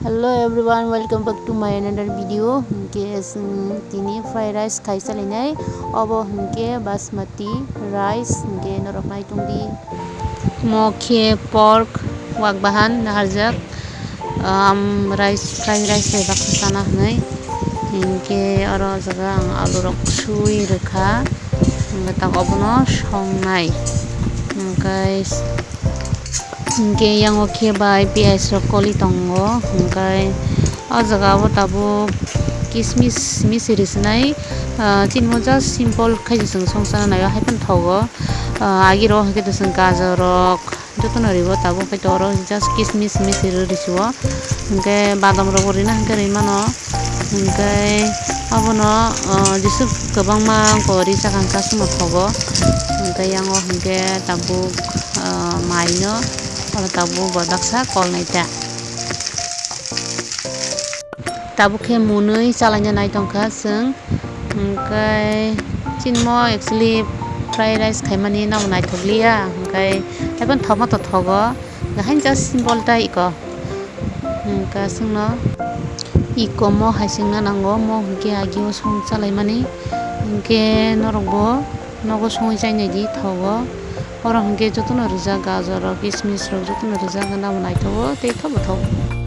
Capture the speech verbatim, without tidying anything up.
Hello everyone, welcome back to my another video. Hinkhe chwng tini fried rice khai chalainai. Obo hinkhe basmati rice, hinkhe norok naitongdi. Mo khe pork wak bahan naharjak, um, rice, fried rice bai baksa chana hinwi. Hinkhe oro o jaga ang alu rok sui rwkha, hinkhe tak obono songnai. Hinkhe Hinkhe yang o khe bai piyaj rok koli tongo, hinkhe o jaga o tabuk kismis simi siri sinai, ah, chini mo just simple khe se chwng song chana nai o, haiphano thogo, ah, agi ro hinkhe chwng gajor rok jotono ribo, tabuk khe oro just kismis simi siri risi o, hinkhe badam rok bo rina hinkhe ri mano. Hinkhe abono, ah, jeswk kwbangma wngkha o ri chakha hinkhe aswkno thogo. Hinkhe yang o hinkhe tabuk, ah, mai no oro tabuk bo daksa kol nai ta. Tabuk khe mwnwi chalaina nai tongkha chwng. Hinkhe chini mo actually fried rice khaimani nabo naithok liya, hinkhe haiphano thokma to thogo, haino just simple ta iko. Hinkhe chwngno iko mo hai chwngna nango, mo hinkhe agi o song chalaimani, hinkhe norok bo nogo songwi chainai di thogo. Oro hinkhe jotono rijak, gajor rok, kismis rok jotono rijak, nabo naithogo tei khe bo thogo.